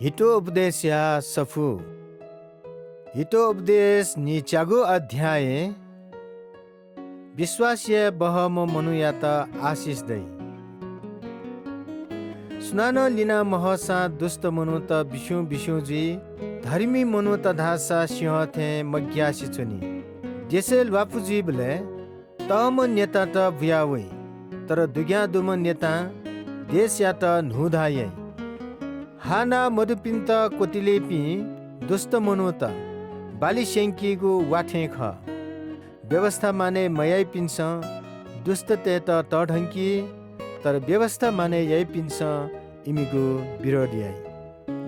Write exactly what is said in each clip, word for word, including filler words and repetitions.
हितोपदेशया सफू। हितोपदेश न्हिच्यागु अध्याय। विश्वास याये बहःम्ह मनूयात आशिष दइ। सुनानं लिना महःसां दुष्ट मनूत बिस्युं बिस्युं जुइ, धर्मी मनूत धाःसा सिंह थें मग्यासे च्वनी। देशय् ल्वापु जुइबलय् तःम्ह नेतात बुया वइ, तर दुग्यां दुम्ह नेतां देशयात न्हूदँ याइ। हाःनाः मदुपिन्त क्वतिलेपिं दुष्ट मनूत बाली स्यंकीगु वा थें खः। व्‍यवस्‍था मानय् मयाइपिन्‍सं दुष्‍टतय्‌त तःधंकी, तर व्‍यवस्‍था मानय् याइपिन्‍सं इमिगु विरोध याइ।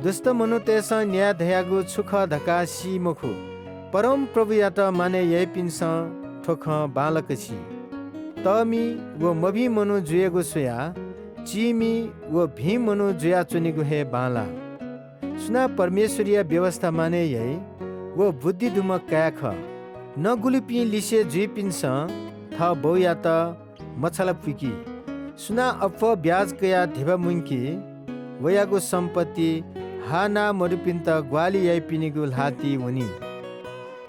दुष्‍ट मनूतय्‌सं न्‍याय धयागु छु खः धकाः सी मखु। परमप्रभुयात मानय् याइपिन्‍सं थ्‍व खँ बांलाक सी। तःमि व मभिं मनू जुयागु स्‍वयाः चीमि व भिं मनू जुयाच्‍वनेगु हे बांलाः। सुनां परमेश्‍वरया व्‍यवस्‍था मानय् याइ, व बुद्धि दुम्‍ह काय् खः। नगुलिपिं लिसे जुइपिन्‍सं थः बौयात मछालापुइकी। सुनां अप्‍वः ब्‍याज कयाः धिबा मुंकी, वयागु सम्‍पत्ति हाःनाः मदुपिन्‍त ग्‍वाहालि याइपिनिगु ल्‍हातिइ वनी।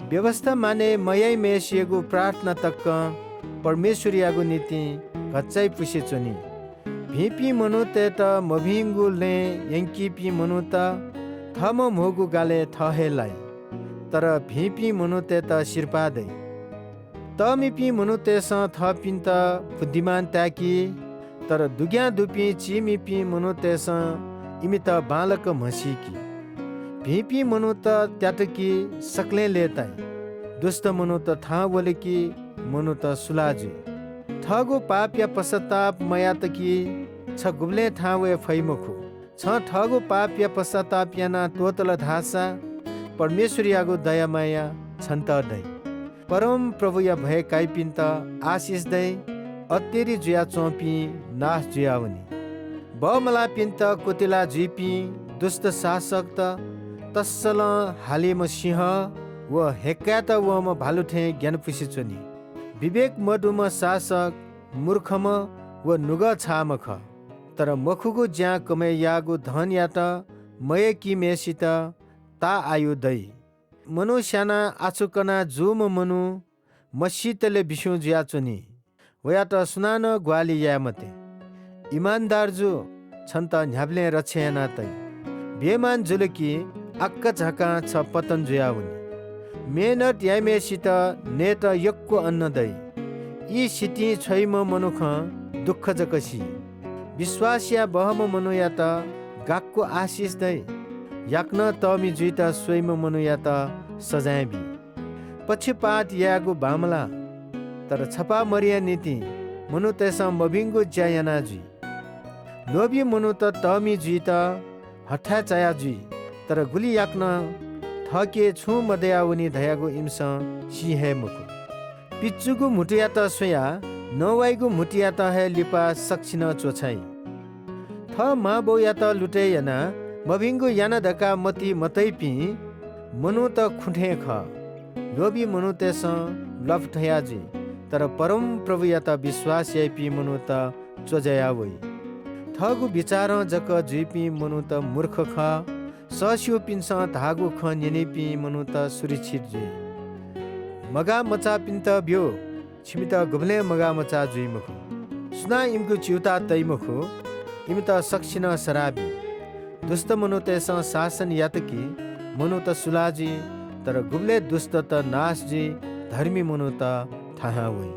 व्‍यवस्‍था मानय् मयाइम्‍हय्‌सिगु प्रार्थना तकं परमेश्‍वरयागु निंतिं घच्‍चाइ पुसे च्‍वनी। भिंपिं मनूतय्‌त मभिंगु लँय् यंकीपिं मनूत थःम्‍हं म्‍हूगु गालय् थः हे लाइ, तर भिंपिं मनूतय्‌त सिरपाः दइ। तःमिपिं मनूतय्‌सं थःपिन्‍त बुद्धिमान ताय्‌की, तर दुग्‍यां दुपिं चीमिपिं मनूतय्‌सं इमित बांलाक म्हसीकी। भिंपिं मनूत त्यातुकी सकलें लय्‌ताइ। दुष्‍ट मनूत थाहां वल कि मनूत सुलाः जुइ। थःगु पापया पश्‍चाताप मयात कि छ गुबलें थाहां वये फइ मखु। छं थःगु पापया पश्‍चाताप यानाः त्‍वःतल धाःसा परमेश्‍वरयागु दया माया छन्‍त दइ। परमप्रभुया भय काइपिन्‍त आशिष दइ, अतेरी जुयाच्‍वंपिं नाश जुयावनी। बमलाःपिन्‍त क्‍वतिला जुइपिं दुष्‍ट शासकत तस्‍सलं हालीम्‍ह सिंह व हय्‌कायेत वःम्‍ह भालु थें ग्‍यानापुसे च्‍वनी। विवेक मदुम्‍ह शासक मूर्खम्‍ह व नुगः छाःम्‍ह खः। तर मखुगु ज्‍यां कमय् याःगु धनयात मयय्‌कीम्‍हय्‌सित ताःआयु दइ। मनू स्‍यानाः आछु कनाः जूम्‍ह मनू मसीतले बिस्‍युं जुयाच्‍वनी। वयात सुनानं ग्‍वाहालि याये मते। इमानदार जु, छन्‍त न्‍ह्याबलें रक्षा याना तइ। बेमान जुल कि आकाझाकां छ पतन जुयावनी। मेहनत याइम्‍हय्‌सित नयेत यक्‍व अन्न दइ। ई सितिं छ्वइम्‍ह मनुखं दुःख जक सी। विश्‍वास याये बहःम्‍ह मनूयात गाक्‍व आशिष दइ। याकनं तःमि जुइत स्‍वइम्‍ह मनूयात सजाँय बी। पक्षपात यायेगु बांमलाः, तर छपाः मरिया निंतिं मनूतय्‌सं मभिंगु ज्‍या याना जुइ। लोभी मनूत तःमि जुइत हथाय् चाया जुइ, तर गुलि याकनं थःके छुं मदयावनी धयागु इमिसं सी हे मखु। पिचुगु म्‍हुतुयात स्‍वयाः नवाइगु म्‍हुतुयात हे लिपा सकसिनं च्‍वछाइ। थः मांबौयात लुतय् यानाः मभिंगु याना धकाः मतिइ मतइपिं मनूत खुँ थें खः। लोभी मनूतय्‌सं ल्‍वापु थया जुइ, तर परमप्रभुयात विश्‍वास याइपिं मनूत च्‍वज्‍याया वइ। थःगु बिचारं जक जुइपिं मनूत मूर्ख खः। सःस्‍यूपिन्‍सं धाःगु खँ न्‍यनीपिं मनूत सुरक्षित जुइ। मगाःमचाःपिन्‍त ब्‍यु, छिमित गुबलें मगाःमचाः जुइ मखु। सुनां इमिगु च्‍यूताः तइ मखु, इमित सकसिनं सराः बी। दुष्‍ट मनूतय्‌सं शासन यात कि मनूत सुलाः जुइ, तर गुबलय् दुष्‍टत नाश जुइ, धर्मी मनूत थाहां वइ।